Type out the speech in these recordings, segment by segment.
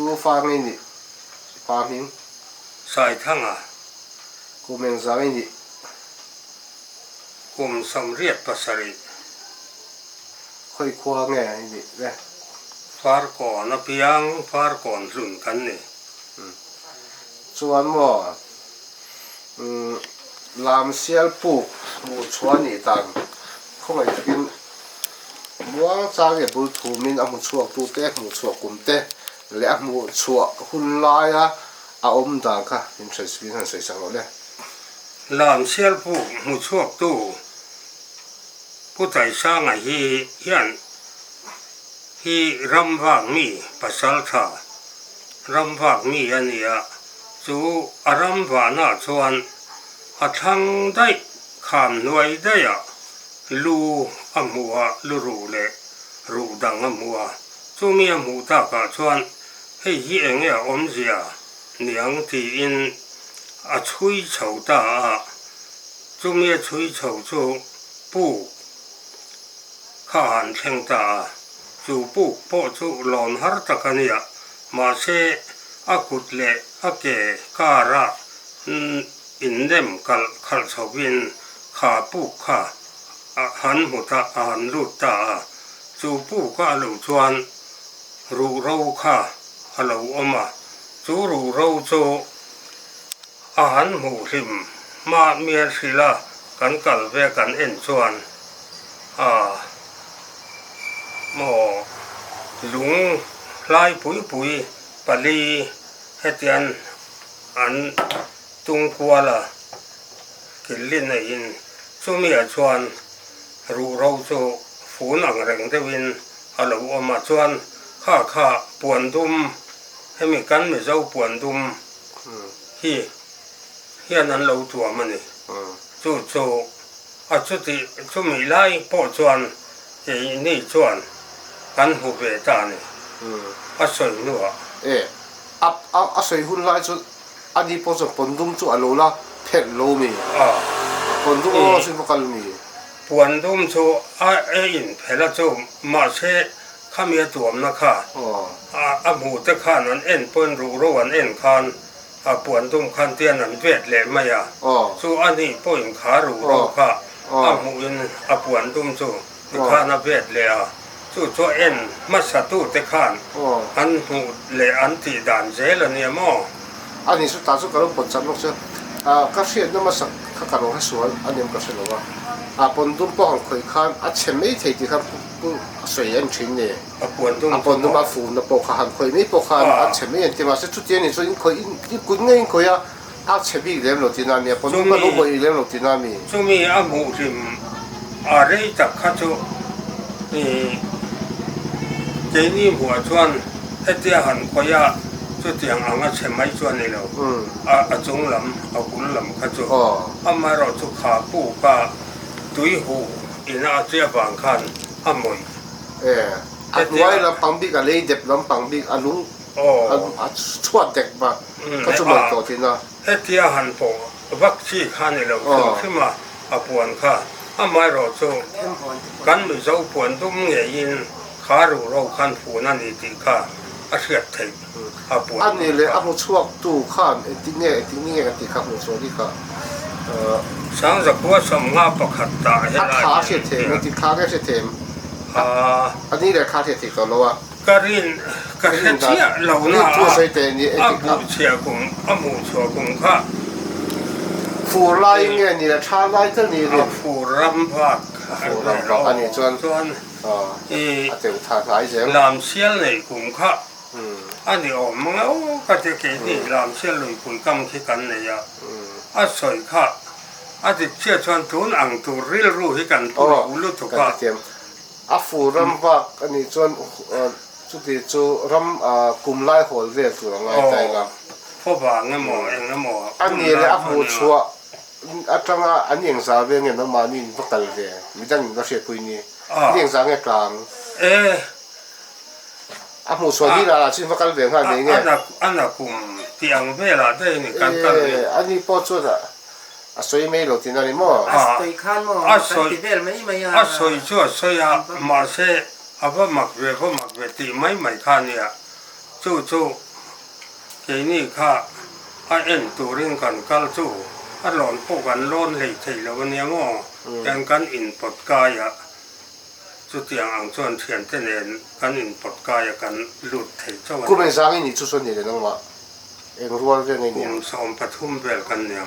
Tu fa nge i nih? I pa hming? Saithanga. Kum engzah nge i nih? Kum 87. Khawi khua nge i nih le? Farkawn a piang, Farkawn hlun kan ni. Chuan maw, Lam sial puk hmuh chhuah nih dan khawngaih takin muang chang leh bul thumin a hmu chhuak tute hmuh chhuah kum te leh a hmuh chhuah hun laia a awm dan kha min hre min han sawi sak loh le. Lam sial puk hmu chhuaktu Pu Taisanga hi hian hi ram vak mi pasal tha ram vak mi a ni a, chu a ram vahna chuan a thlang daih kham hnuai daihah lu a hmu a, lu ruh leh ruh dang a hmu a, chumi a hmuh takah chuan hei hi eng nge a awmzia niang tiin a chhui chho ta a, chumi a chhui chho chu puk kha a han thleng ta a, chu puk pawh chu lawn har tak a nia, mahse a kut leh a ke kara innem kalh khalh chhovin kha puk kha a han hmu ta a han lut ta a, chu puk a loh chuan ruhro kha a lo awm a, chu ruhro chu a han hmuh hlim hma mial hrilh a kan kal ve kan en chuan a maw lung hlai pui pui pali hetian an tung kual a killi neihin chumiah chuan ruhro chu fun ang reng deuhin a lo awm a chuan kha kha puan dum hemi kan Mizo puan dum hi hian an lo tuam a ni. Chu chu a chuti chumi lai pawh chuan keini chuan kan hmu ve ta a ni. A sawi hnuah. E, a a sawi hun lai chu a ni pawh chuan puan dum chu a lo la phelh lo mi? A. Puan dum a sawi kal mi? Puan dum chu a e in phelh a chu mahse khami a tuamna kha a hmuh te khan an en pawhin ruhro an en khan a puan dum khan tian an vet leh mai a, chu a nih pawhin kha ruhro kha a hmuhin a puan dum chu tikhan a vet leh a, chu chu a en hmasa tute khan an hmuh leh an tih dan zel a nia maw? A ni chu tah chu ka lo pawt chak lawk chu ka hriatna hmasa kha ka lo hre sual a nia ka hre lo a, a puan dum pawh han khawih khan a chhe mai thei tih khan pu a sawi en thin ni. A puan dum A puan dum a fun na pawh kha han khawih mai pawh khan a chhe mai an ti mahse chuti a nih chuan in khawih in kut ngei in khawih a, a chhe bik lem lo tihna a ni a, puan dum kha lo bawih lem lo tihna a ni. Chumi a hmuh hlim a rei tak kha chu ih keini hmuah chuan hetia han khawih a chutiang ang a chhe mai chu a ni lo, a a chung lam a bul lam kha chu amaherawh chu kha puk a tui huh ina a chiah vang khan a mawih. E, a hnuai lampang bik, a lei dep lampang bik, a lung a chhuat dek va ka chu mawih tawh thin a. Hetia han pawh vak chi kha ni lo hrim hrim a, a puan kha amaherawh chu kan Mizo puan dum ngeiin kha ruhro khan fun a ni tih kha a hriat theih a puan A ni leh a hmu chhuak tu khan engtin nge engtin nge kan tih kha hmuh chhuah ni kha. Sangzakua 51 tah helai A tha a hriat theih em ti kha nge hriat theih em? A ni leh kha hriat theih tawh lo a. Ka rin ka hre chiah lo na a a hmuh chhiah kum a hmuh chhuah kum kha. Fur lai nge ni le tha lai tal ni le. A fur ram vak a fur ram vak a nih chuan chuan a teuh tha hnai zel. Lam sial neih kum kha a ni awm ang aw ka ti keini lam sial luipui kam khi kan nei a a sawi kha a dik chiah chuan tun ang tur rilru hi kan pu lo lutuk a. A fur ram vak a nih chuan chuti chu ram kum lai hawl vel tur a ngai ta ila. Khaw vang emaw eng emaw A ni leh a hmuh chhuah atanga an engzah vel nge nangmahni in va kal ve midang in va hriatpui ni ni engzah nge tlang. A hmuh chhuah ni lah chu in va kal ve nghal ve nge. A na kum tih ang velah daih ni kan kal ve. A ni pawh chuan a sawi mai lo tihna a ni maw? A sawi khan maw kan ti vel mai mai a. A sawi chu a sawi a, mahse a va mak ve va mak ve tih mai mai kha a nia. Chu chu. Keini kha a en turin kan kal chu a lawn pawh kan lawn hlei thei lo a nia maw? Tian kan inpawt kai a, chutiang ang chuan thiante nen kan inpawt kai a kan lut thei chauh a ni. Kum engzang i nih chu chuan ni le nangmah eng rual vel nge nia? Kum 13 vel kan nia.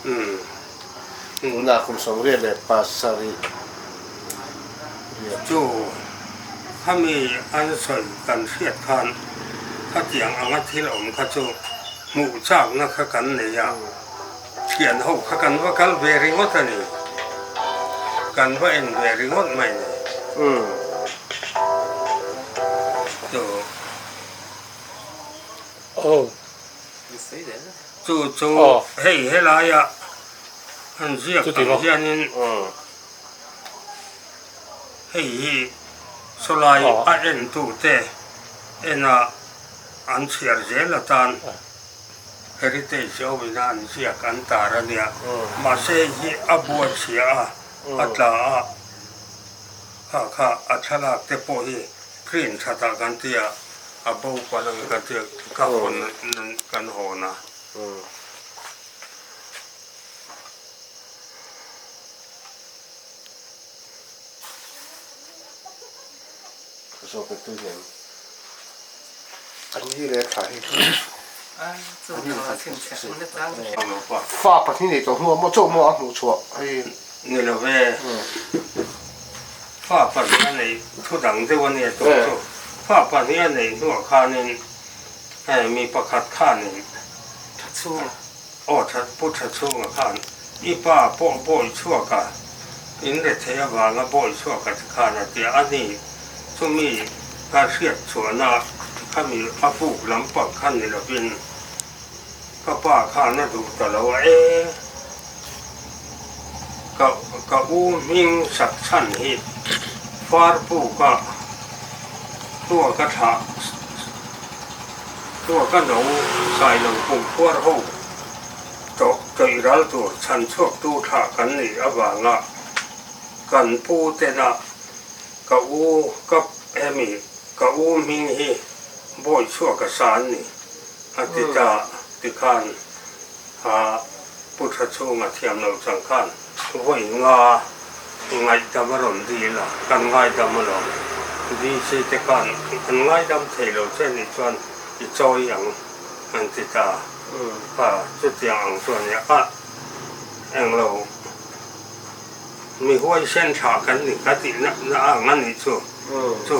Umm. Tunah kum 87. Chu khami an sawi kan hriat khan khatiang anga thil awm kha chu hmuh chakna kha kan nei a, thian ho kha kan va kal ve ringawt a ni, kan va en ve ringawt mai ni. Chu chu chu hei helaia an ziak ang hianin. Hei hi sawlai a entute ena an chhiar zel atan Heritage awmina an ziak an tar a nia. Mahse hei hi a bua chhia a, a tla a, kha kha a thlalak te pawh hi print thatah kan tia a bo palh ang kan tia ka hawn kan hawn a. Fa pahnih nei tawh hnuah maw chaw maw a hmuh chhuah hei. Ni lo ve, fa pahnih a neih thu dang deuh a nia tawh chu. Fa pahnih a neih hnuah khanin hei mi pakhat khanin Aw that pu tha chhunga khan i pa pawh bawi chhuak a, in rethei avanga bawi chhuak a ti khan a ti a, ani chumi ka hriat chhuahna khami a buk lampang khan ni lovin ka pa khan a duh ta lo a, e ka ka u hming sak chhan hi far puk a tua ka thlah Chua ka no sai lo kum phuar ho tawh tawih ral tur chhan chhuak tu thlah kan nih avanga kan pu tena ka u ka hemi ka u hming hi bawi chhuak a sa an ni a ti ta tikhan a pu tha chhunga thiam lo chang khan vawi nga ngaihdam a rawn dil a, kan ngaidam alawm. VC te khan an ngaidam thei lo che nih chuan i chawi ang an ti ta a, chutiang ang chuan nia a englo mi huaisen thlah kan ni ka tih na na ang a nih chu, chu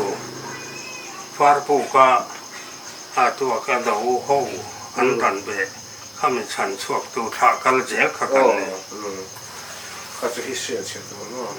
Farpuka a tuaka do ho an dan ve. Khami chhan chhuak tu thlah kal zel kha kan ni. Kha chu history an chhiar tur maw?